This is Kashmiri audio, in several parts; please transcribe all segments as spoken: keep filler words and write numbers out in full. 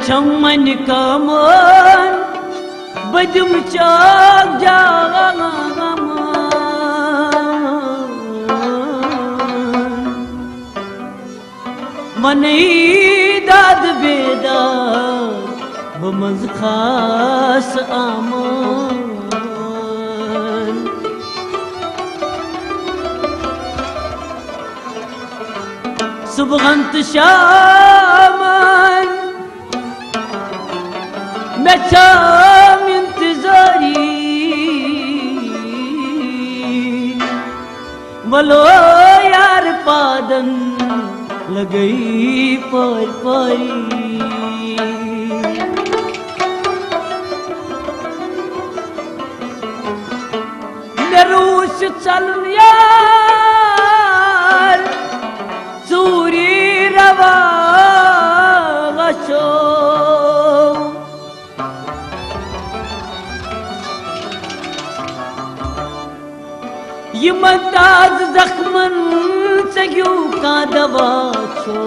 چھم وۄنۍ کامن، بہٕ دِمہٕ چاک جامن۔ ونے داد بے داد، بہٕ منٛزٕ خاص آمان۔ صبحن تہٕ شامن مےٚ چھام انتظاری۔ ولو یار پادن لگئی پٲرۍ پٲرۍ۔ مےٚ روٗز چھُ ژلُن یار، ژوٗری روا وَچھو۔ یِمن تازٕ زخمن ژےٚ گیُو کانٛہہ دوا چھو؟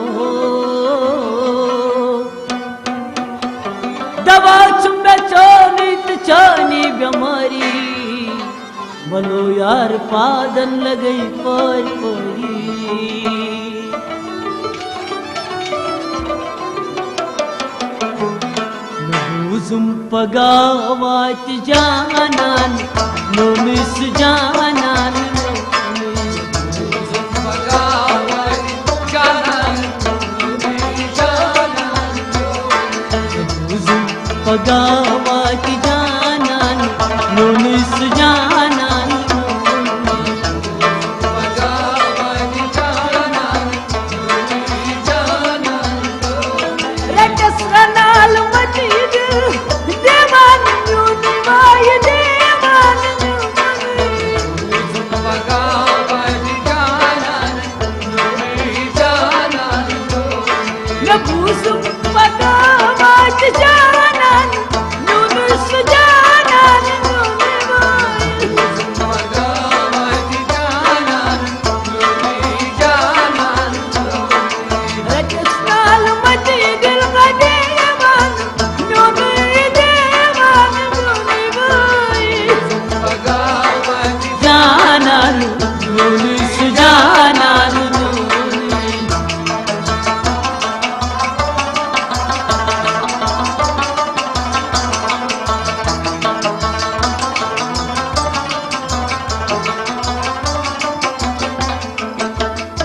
دوا چھُم مےٚ چٲنی تہٕ چٲنی بٮ۪مٲری۔ ولو یار پادن لگئی پٲرۍ پٲرۍ۔ مےٚ بوٗزُم پگاہ واتہِ جانان، میونُے سُہ جانان، میونُے۔ بوٗزُم پگاہ واتہِ جانان، میونُے سُہ جانان۔ رٹس رنال مجید دیوان میونُے وایہِ دیوان میونُے۔ مےٚ بوٗزُم پگاہ واتہِ جانان، میونُے سُہ جانان، میونُے وٲے۔ رٔٹِس نال مٔتی دِل گۄڈے یِوان، میونُے دیوان، میونُے وٲے۔ جانان، میونُے سُہ جانان، میونُے۔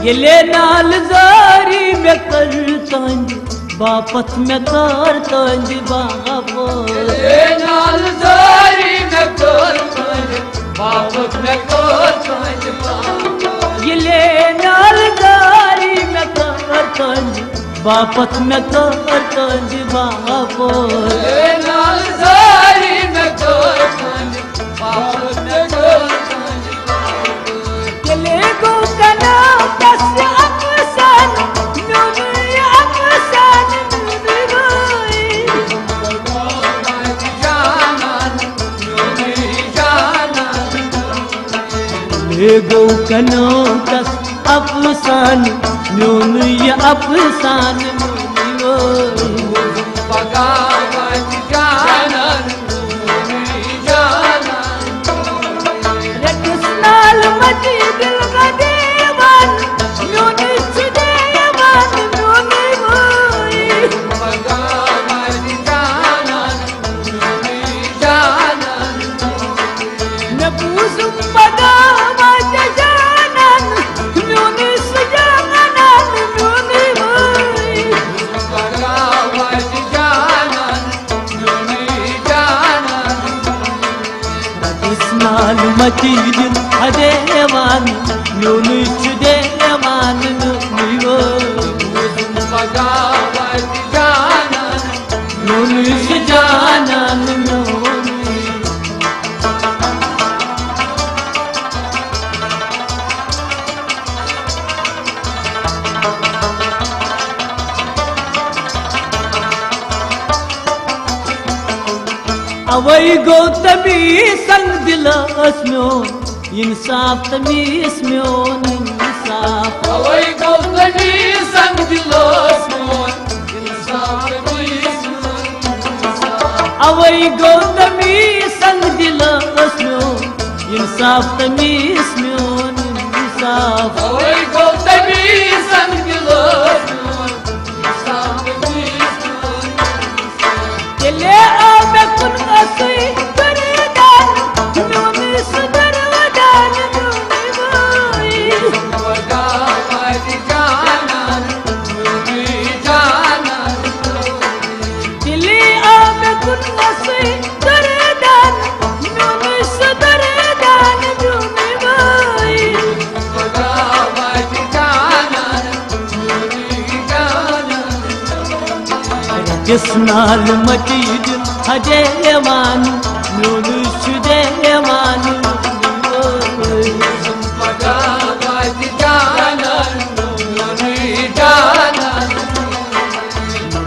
ییٚلے نالہٕ زٲری مےٚ کٔر تُہنٛدِ باپتھ، مےٚ کٔر تُہنٛدِ باپتھ۔ ییٚلے نالہٕ زٲری مےٚ کٔر تُہنٛدِ باپتھ، مےٚ کٔر تُہنٛدِ باپتھ۔ ییٚلے نالہٕ زٲری مےٚ کٔر تُہنٛدِ باپتھ، مےٚ کٔر تُہنٛدِ باپتھ۔ ییٚلے نالہٕ زٲری مےٚ کٔر تُہنٛدِ باپتھ، مےٚ کٔر تُہنٛدِ باپتھ۔ تیٚلے گوٚو کنا تس افسانہٕ، میونُے افسانہٕ، میونُے وٲے۔ تیٚلے گوٚو کنا تس افسانہٕ، میونُے یہِ افسانہٕ، میونُے وٲے۔ رٔٹِس نال مٔتی دِل گۄڈے یِوان، میونُے سُہ دیوان، میونُے وٲے۔ مےٚ بوٗزُم پگاہ واتہِ جانان، میونُے سُہ جانان، میونُے وٲے۔ رٔٹِس نال مٔتی دِل ہا دیوان، میونُے چھُ دیوان، میونُے وٲے۔ میونُے سُہ جانان، میونُے۔ اوے گوٚو تٔمی سنگ دِلس میون انصاف، تٔمِس میون انصاف۔ اوے گوٚو تٔمی سنگ دِلس میون انصاف، تٔمِس میون اوے گوٚو تٔمی سنگ دِلس میون انصاف، تٔمِس میون انصاف۔ اوے گوٚو تٔمی سنگ دِلس میون انصاف، تٔمِس میون انصاف۔ تیٚلے آو مےٚ کُن ٲسٕے دُردان، میونُے سُہ دُردان، میونُے وٲے۔ وۄنۍ گاو اَتہِ جانان، میونُے جانان۔ تیٚلے آو مےٚ کُن ٲسٕے دُردان، میونُے سُہ دُردان، میونُے وٲے۔ وۄنۍ گاو اَتہِ جانان، میونُے جانان۔ رٔٹِس نالہٕ مٔٹی دِل ہا دیوان، میونُے چھُ دیوان۔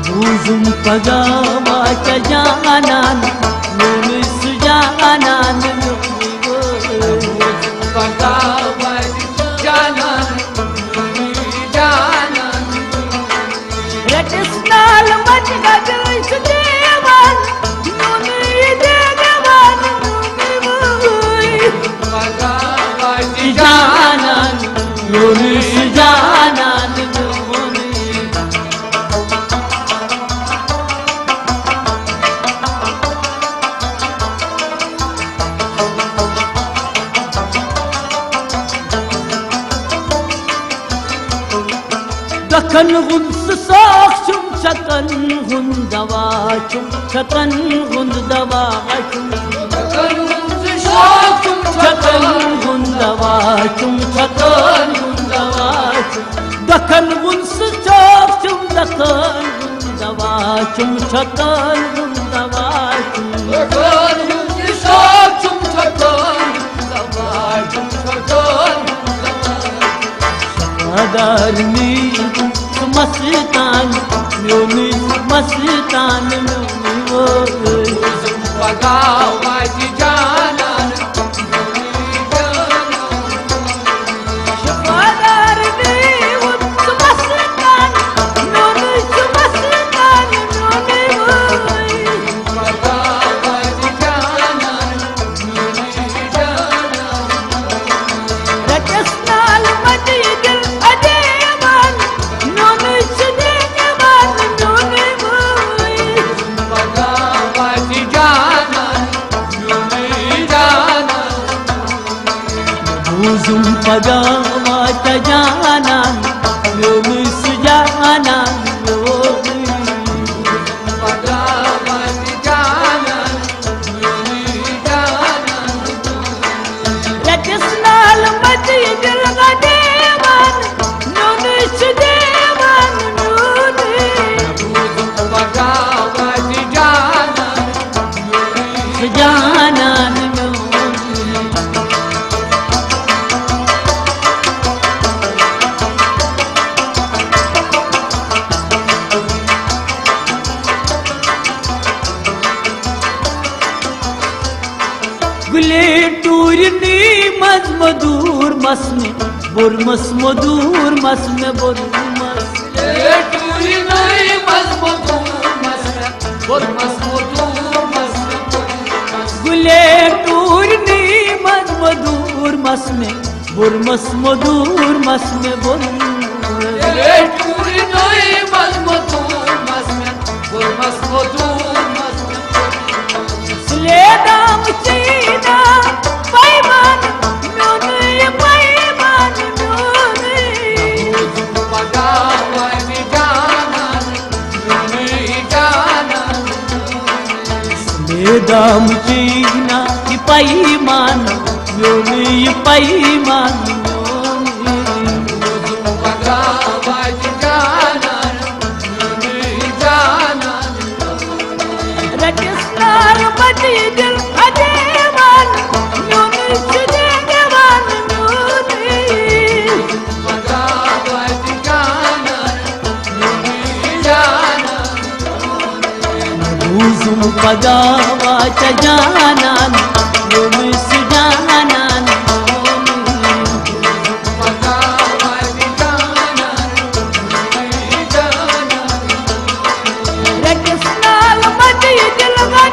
بوٗزُم پگاہ واتہِ جانان، میونُے سُہ جانان، میونُے وٲے۔ پگاہ واتہِ جانان، میونُے جانان۔ رٔٹِس نالہٕ مٔٹۍ گَگرٕے چھُ دیوان، میونُے دیوان، میونُے وٲے۔ پگاہ واتہِ جانان، میونُے سُہ جانان، میونُے۔ دکن ہُنٛد سُہ ساکھ چھُم، چھکن ہُنٛد دوا چھُم، چھکن ہُنٛد دوا چھُم۔ دکن ہُنٛد سُہ ساکھ چھُم، چھکن ہُنٛد دوا چھُم، چھکن ہُنٛد دوا چھُم۔ دکن ہُنٛد سُہ ساکھ چھُم، دکن ہُنٛد دوا چھُم، چھکن ہُنٛد دوا چھُم۔ چھکن ہُنٛد سُہ ساکھ چھُم، چھکن ہُنٛد دوا چھُم، چھکن ہُنٛد دوا چھُم۔ وفادار میون سُہ مستان، میونُے سُہ مستان، میونُے وٲے۔ بوٗزُم پگاہ واتہِ جانان، میونُے جانان۔ وفادار میون سُہ مستان، میونُے سُہ مستان، میونُے وٲے۔ پگاہ واتہِ جانان، رٔٹِس نالہٕ مٔٹی دِل ہا دیوان، میونُے چھُ دیوان، میونُے وٲے۔ پگاہ واتہِ جانان، میونُے جانان۔ بوٗزُم پگاہ واتہِ جانان، میونُے سُہ جانان، میونُے۔ پگاہ واتہِ جانان، رٔٹِس نالہٕ مٔٹی دِل ہا دیوان، میونُے چھُ دیوان، میونُے۔ پگاہ واتہِ جانان، سُہ جانان، میونُے۔ گُلے ٹوٗرِ نی منٛز مٔدوٗر مَس مےٚ بوٚرمَس، مٔدوٗر مَس مےٚ بوٚرمَس۔ گُلے ٹوٗرِ نی منٛز مٔدوٗر مَس مےٚ بوٚرمَس، مٔدوٗر مَس مےٚ بوٚرمَس۔ گُلے ٹوٗرِ نی منٛز مٔدوٗر مَس مےٚ بوٚرمَس، مٔدوٗر مَس مےٚ بوٚرمَس۔ گُلے ٹوٗرِ نی منٛز مٔدوٗر مَس مےٚ بوٚرمَس، مٔدوٗر مَس مےٚ بوٚرمَس۔ سُلے دام چینا پیمان میونُے، یہِ پیمان میونُے۔ سُلے دام چینا یہِ پیمان میونُے، یہِ پیمان میونُے۔ رٔٹِس نالہٕ مٔٹی دِل ہا دیوان، میونُے چھُ دیوان، میونُے۔ بوٗزُم پگاہ واتہِ جانان، میونُے سُہ جانان۔ رٔٹِس نالہٕ مٔٹی دِل ہا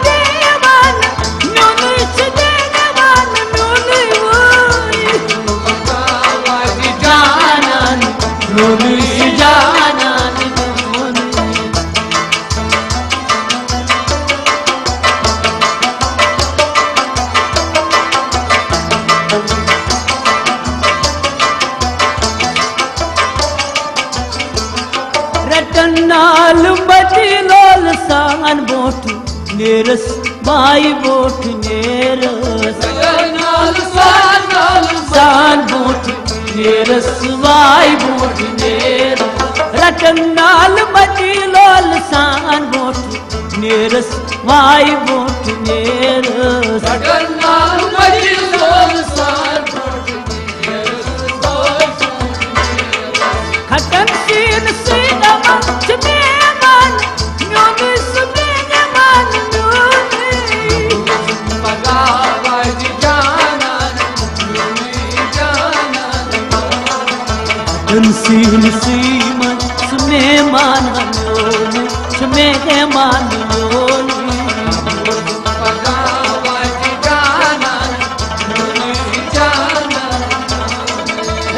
نال متی لول سان بوٹ نیرس، بائی بوٹ نیرس۔ نال سان، نال سان بوٹ نیرس، بائی بوٹ نیرس۔ رٹن نال متی لول سان بوٹ نیرس، بائی بوٹ نیرس۔ رٹن نال متی لول سان بوٹ کھٹن سین سین دپان چھُ میمان، میونُے سُہ میمان میونُے۔ پگاہ واتہِ جانان، میونُے جانان۔ کھٹن سین سین سُہ میمان میونُے، چھُ میمان میونُے۔ پگاہ واتہِ جانان، میونُے جانان۔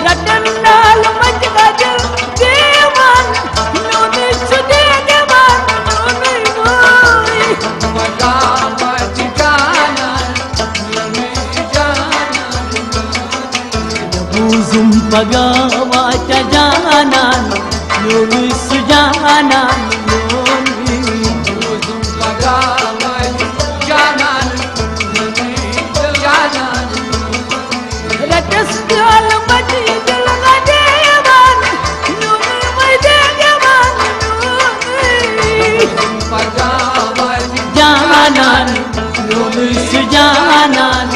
رٹن نال مچ گجل دیوان، میونُے سُہ دیوان میونُے وٲے۔ پگاہ واتہِ جانان، میونُے جانان۔ بوٗزُم پگاہ واتہِ جانان، میونُے سُہ جانان میونُے۔ بوٗزُم پگاہ واتہِ جانان، میونُے جانان۔ رٹس پیالہٕ متی دل نہ دیوان، میونُے وۄنۍ دے دیوان میونُے۔ جانان، میونُے سُہ جانان۔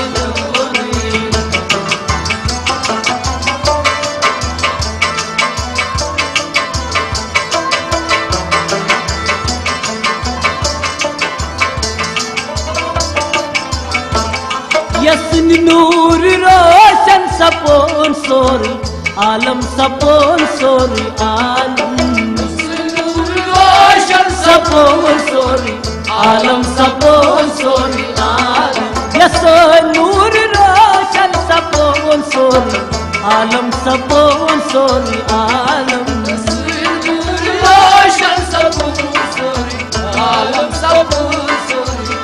یسن نور روشن سپون سورُے عالم، سپون سورُے عالم۔ یسن نور روشن سپون سورُے عالم، سپون سورُے عالم۔ یسن نور روشن سپون سورُے عالم، سپون سورُے عالم۔ یسن نور روشن سپون سورُے عالم، سپون سورُے۔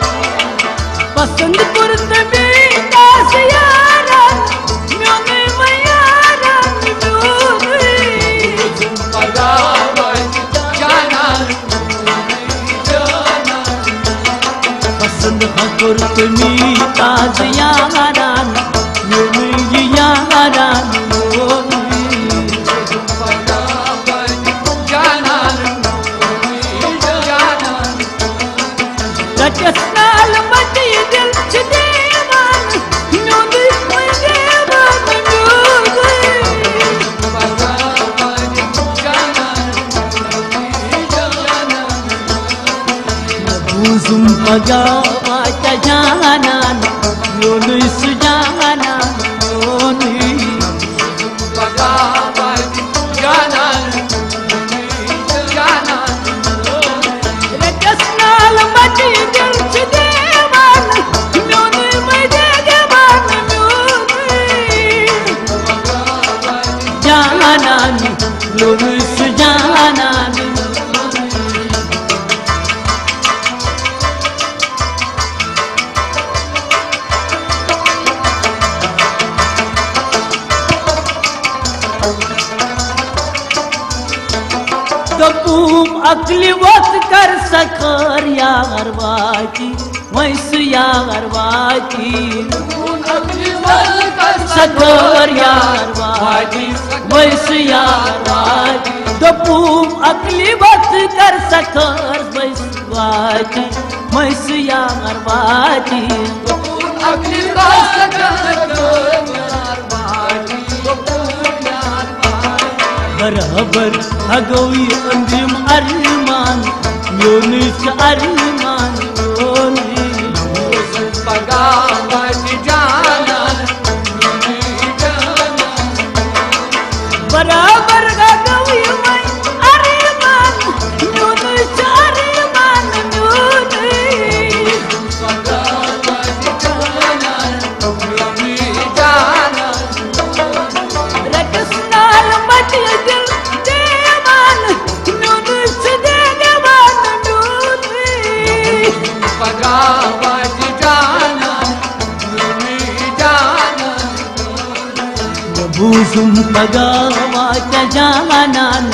پسند کوٚر تٔمۍ تازٕ یارن، میونُے وۄنۍ یارن میونُے۔ پسند ہا کوٚر تٔمۍ تازٕ یارن، میونُے یہِ یارن میونُے۔ رٹس نال متی دل چھُ دیوان، میونُے وۄنۍ دیوان میونُے۔ بوٗزُم پگاہ واتہِ جانان، میونُے سُہ جانان میونُے۔ پگاہ واتہِ جانان، رٹس نال متی دل چھُ دیوان، میونُے وۄنۍ دے دیوان میونُے۔ جانان، میونُے سُہ جانان۔ دوٚپُم عقلہِ وۄتھ کر سا خٲر یار واتی، وۄنۍ سُہ یار واتی۔ دوٚپُم عقلہِ وۄتھ کر سا خٲر یار واتی، وۄنۍ سُہ یار واتی۔ دوٚپُم عقلہِ وۄتھ کر سا خٲر وۄنۍ سُہ واتی، وۄنۍ سُہ یار واتی۔ دوٚپُم عقلہِ وۄتھ کر سا خٲر یار واتی۔ برابر ہا گوٚو یہِ أنٛدرِم ارمان، میونُے چھُ ارمان میونُے۔ پگاہ واتہِ جانان، میونُے جانان۔ برابر ہا گوٚو یہِ وۄنۍ ارمان، میونُے چھُ ارمان میونُے۔ پگاہ واتہِ جانان، میونُے جانان۔ رٹس نال متی دل دیوان، میونُے سُہ دیوان میونُے۔ پگاہ واتہِ جانان، میونُے جانان۔ بوٗزُم پگاہ واتہِ جانان،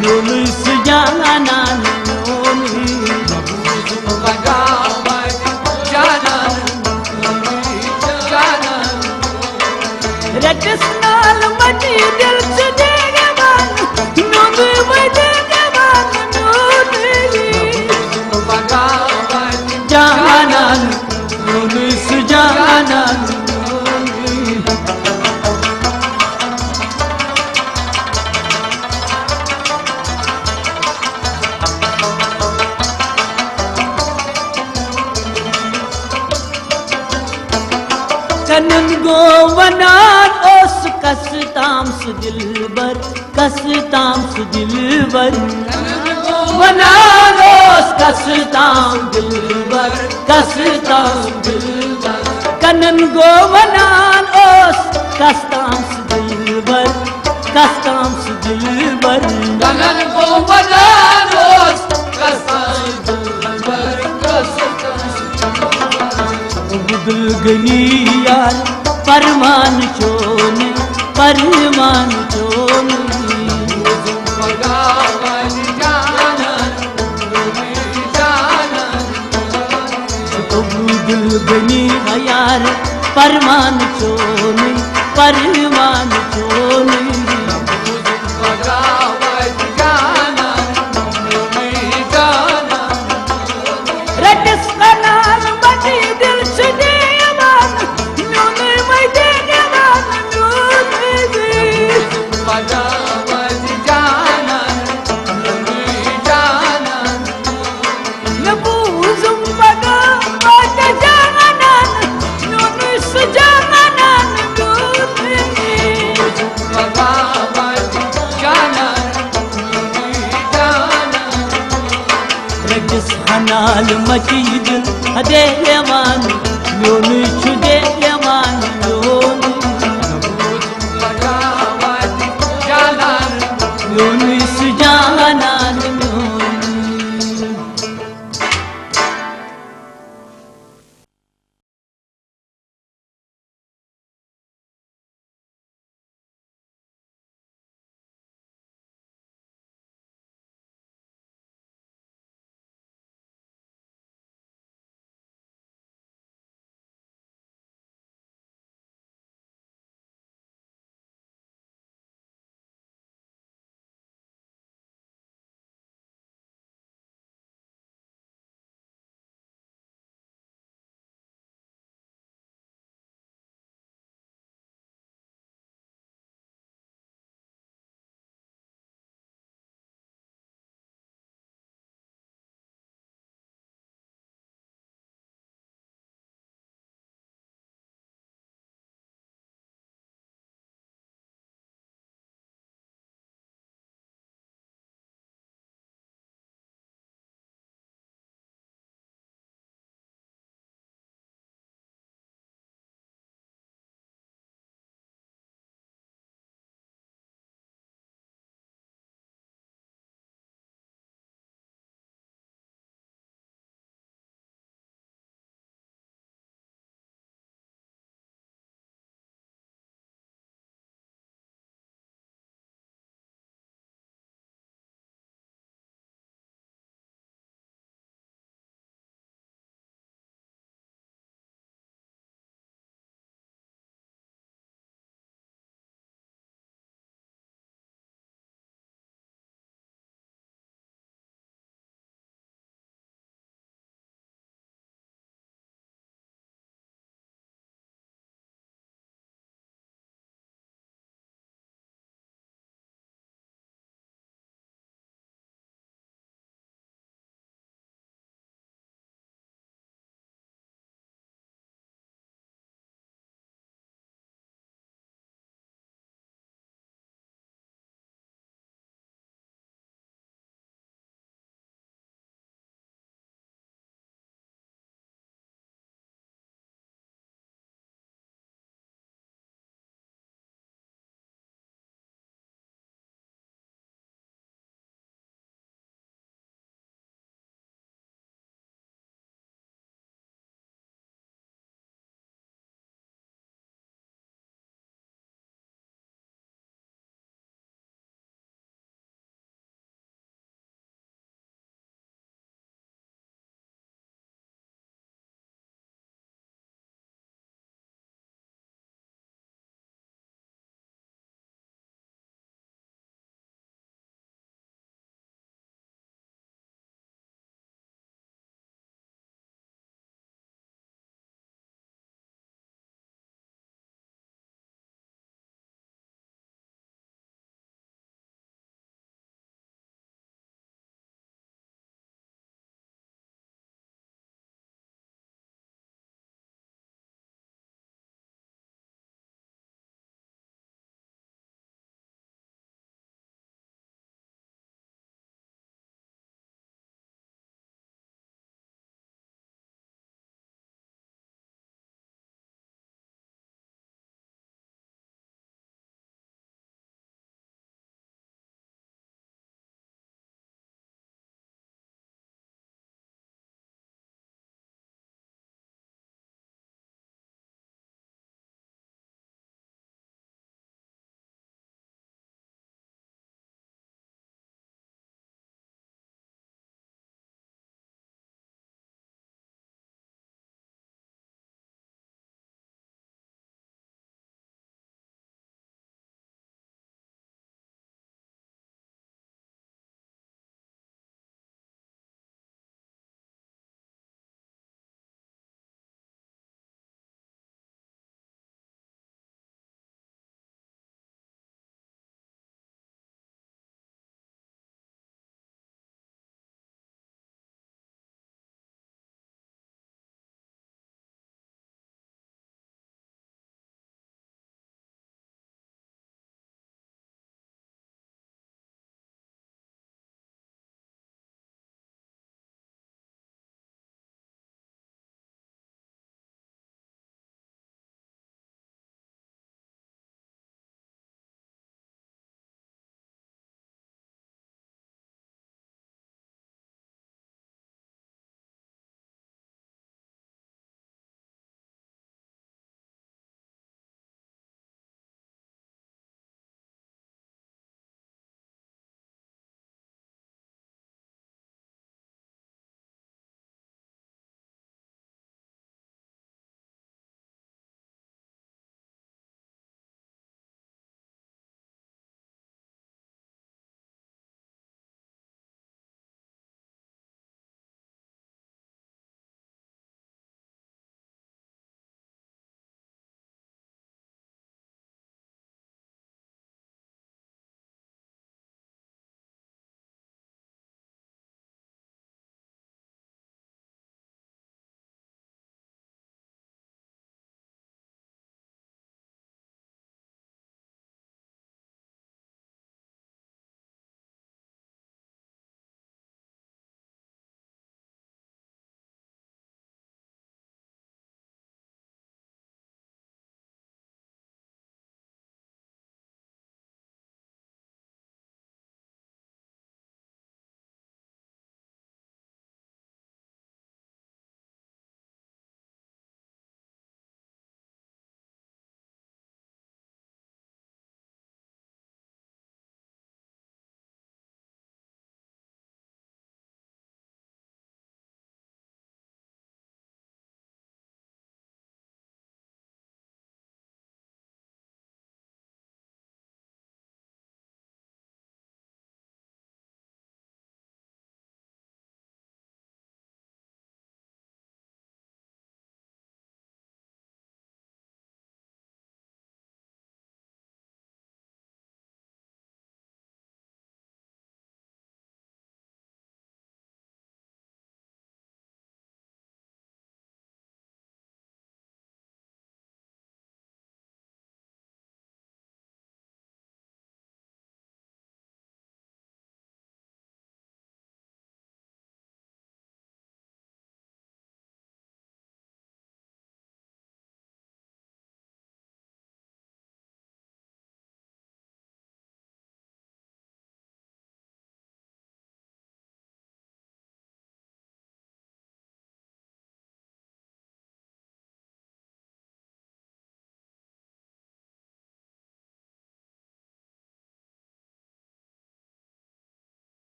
میونُے سُہ جانان میونُے۔ رٔٹِس نال مٔٹی دِل چھُ دیوان، میونُے وۄنۍ دیوان میونُے۔ جانان میونُے سُہ جانان میونُے۔ کنن گوٚو ونان اوس کس تام سُہ دلبر، کس تام سُہ دلبر۔ ونان اوس کس تام دلبر، کس تام دلبر۔ کنن گوٚو ونان اوس کس تام سُہ دلبر، کس تام سُہ دلبر۔ کنن گوٚو ونان اوس کس تام سُہ دلبر، کس تام سُہ دلبر۔ عبدالغنی یار فرمان چون، فرمان چون۔ عبدالغنی یار فرمان چون، فرمان چون۔ رٔٹِس قنال مٔٹی دِل چھُ دیوان، میونُے وۄنۍ دیوان میونُے۔ مےٚ بوٗزُم پگاہ واتہِ جانان، میونُے سُہ جانان میونُے۔ رٔٹِس قنال مٔٹی دِل دیوان